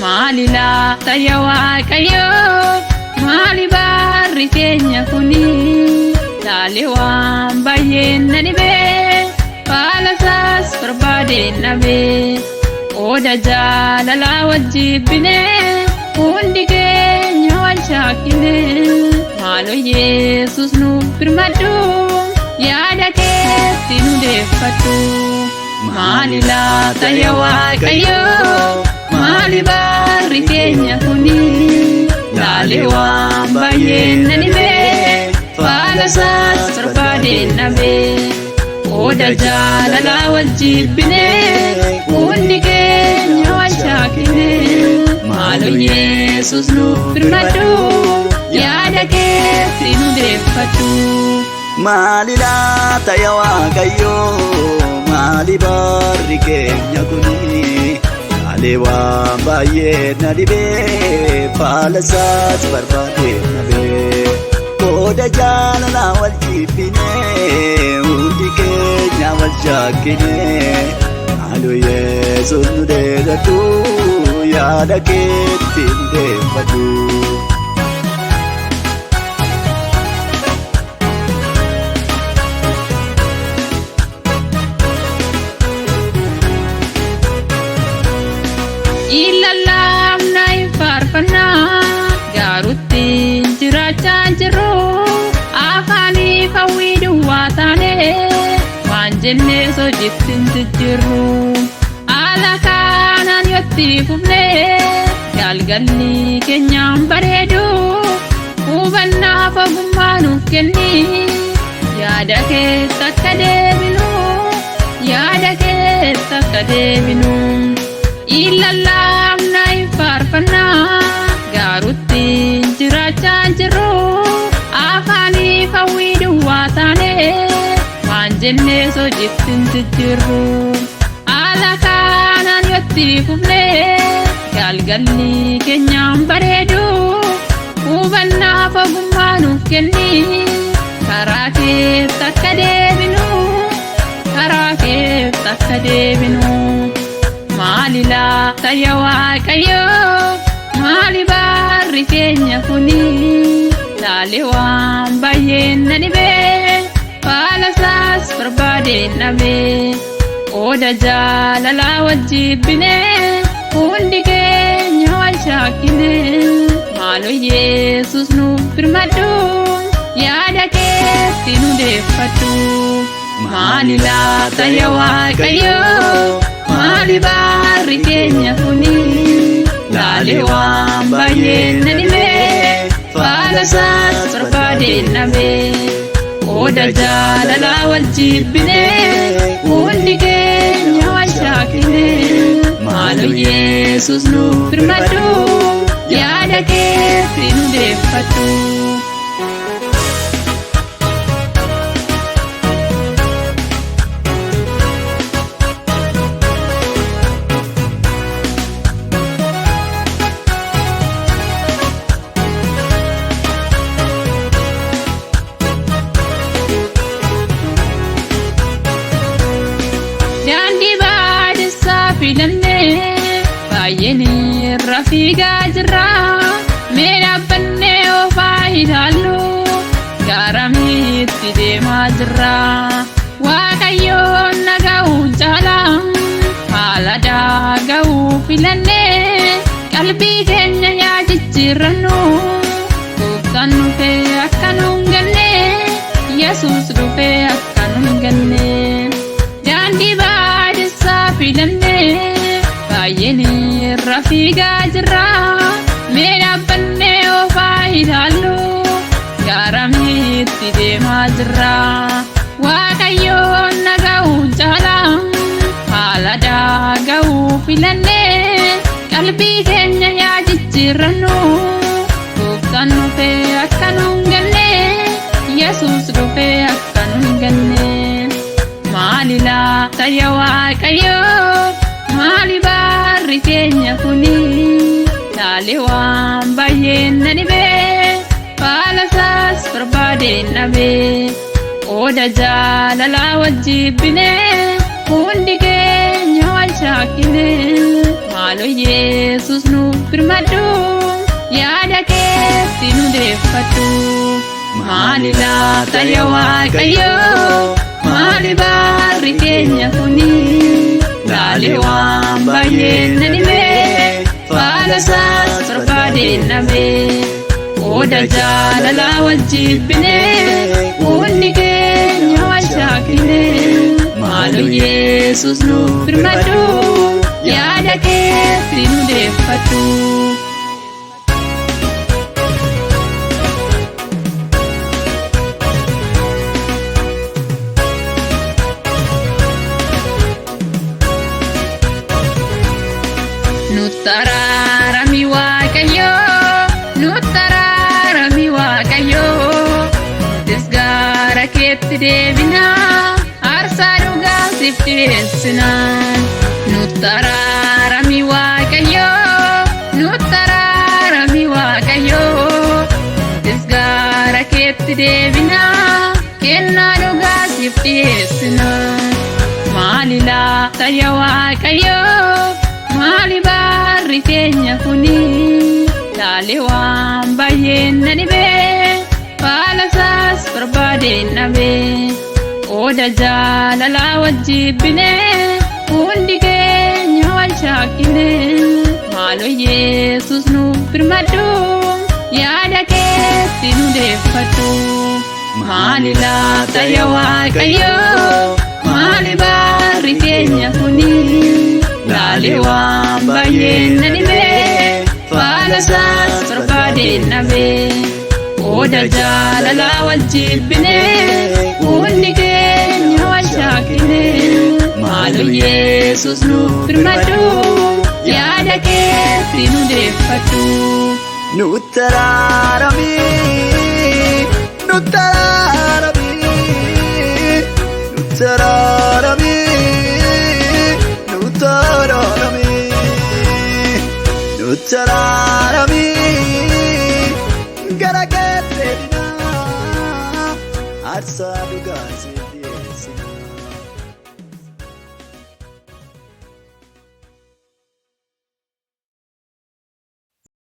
Maali laata yaa Waaqayyoo, maali barri keenya kuni? Laalee waan baay'een na dhibee, faala isaas barbaadeen dhabee. Qooda jaalalaa wal jibbinee, hundi keenya wal shaakkinee. Maaloo Yesuus nuuf birmadhu, yaada keetti nu deeffadhu. Maali laata yaa Waaqayyoo, maali barri keenya kuni? Laalee waan baay'een na dhibee, faala isaas barbaadeen dhabee. Qooda jaalalaa wal jibbinee, hundi keenya wal shaakkinee. Maaloo Yesuus nuuf birmadhu, yaada keetti nu deeffadhu. Maali laata yaa Waaqayyoo, maali barri keenya kuni? Laalee waan baay'ee na dhibee, faala isaas barbaadee dhabee. Qooda jaalalaa wal jibbinee, hundi keenya wal shaakkinee. Maaloo Yesuus nu deeggartu, yaada keetti nu deeffadhu. Ilallaamna hin faarfannaa gaarutti jiraachaa jirru afaanii hawwii duwwaa taane waan jennee sochitti hin jijjiirru. Haala kanaan yotti fufnee galgalli keenyaan bareedu hubannaaf ogummaa nuuf kenni yaada keessa akka deebinu yaada keessa akka deebinu. Ilallaamna hin faarfannaa gaarutti jiraachaa jirru afaanii hawwii duwwaa taane waan jennee sochitti hin jijjiirru. Haala kanaan yotti fufnee galgalli keenyaan bareedu hubannaaf ogummaa nuuf kenni karaa keessa akka deebinu karaa keessa akka deebinu. Maali laata yaa Waaqayyoo, maali barri keenya kuni? Laalee waan baay'een na dhibee, faala isaas barbaadeen dhabee. Qooda jaalalaa wal jibbinee, hundi keenya wal shaakkinee. Maaloo Yesuus nuuf birmadhu, yaada keetti nu deeffadhu. Maali laata yaa Waaqayyoo, maali barri keenya kuni? Laalee waan baay'een na dhibee, faala isaas barbaadeen dhabee. Qooda jaalalaa wal jibbinee, hundi keenya wal shaakkinee. Maaloo Yesuus nuuf birmadhu, yaada keetti nu deeffadhu. Daandii baadessaa filannee baay'een irra fiigaa jirra. Mee dhaabbannee oofaa ilaallu garamitti deemaa jirra. Waaqayyoon naga'uun caala haala daaga'uu filannee qalbii keenya yaa jijjiirrannu. Gooftaan dhufee akka nuun ganne, Yesuus dhufee akka nuun ganne. Daandii baadessaa filannee baay'een irra fiigaa jirra. Mee dhaabbannee oofaa ilaallu garamitti deemaa jirra. Waaqayyoon naga'uun caala haala daaga'uu filannee. Qalbii keenya yaa jijjiirrannu, gooftaan dhufee akka nuun ganne, Yesuus dhufee akka nuun ganne. Maali laata yaa Waaqayyoo, maali barri keenya kuni? Laalee waan baay'een na dhibee, faala isaas barbaadeen dhabee. Qooda jaalalaa wajjibbinee, hundi keenya wal shaakkinee. Maaloo Yesuus nuuf birmadhu, yaada keetti nu deeffadhu. Maali laata yaa Waaqayyoo, maali barri keenya kuni? Laalee waan baay'een na dhibee, faala isaas barbaadeen dhabee. Qooda jaalalaa wajjibbinee, hundi keenya wal shaakkinee. Maaloo Yesuus nuuf birmadhu, yaada keetti nu deeffadhu. Nutti araarami Waaqayyoo, nutti araarami Waaqayyoo. Nutis gara keetti deebinaa, aarsaa dhugaa siif dhiyeessinaa. Nutti araarami Waaqayyoo, nutti araarami Waaqayyoo. Nutis gara keetti deebinaa, kennaa dhugaa siif dhiyeessinaa. Maali laata yaa Waaqayyoo, maali barri keenya kuni? Laalee waan baay'een na dhibee, faala isaas barbaadeen dhabee. Qooda jaalalaa wajjibbinee, hundi keenya wal shaakkinee. Maaloo Yesuus nuuf birmadhu, yaada keetti nu deeffadhu. Maali laata yaa Waaqayyoo, maali barri keenya kuni? Laalee waan baay'een na dhibee, faala isaas barbaadeen dhabee. Qooda jaalalaa wajjibbinee, hundi keenya wal shaakkinee. Maaloo Yesuus nuuf birmadhu, yaada keetti nu deeffadhu. Nutti araarami, nutti araarami, nutti araarami, nutti araarami, nutti araarami, gara keetti deebinaa, aarsaa dhugaa.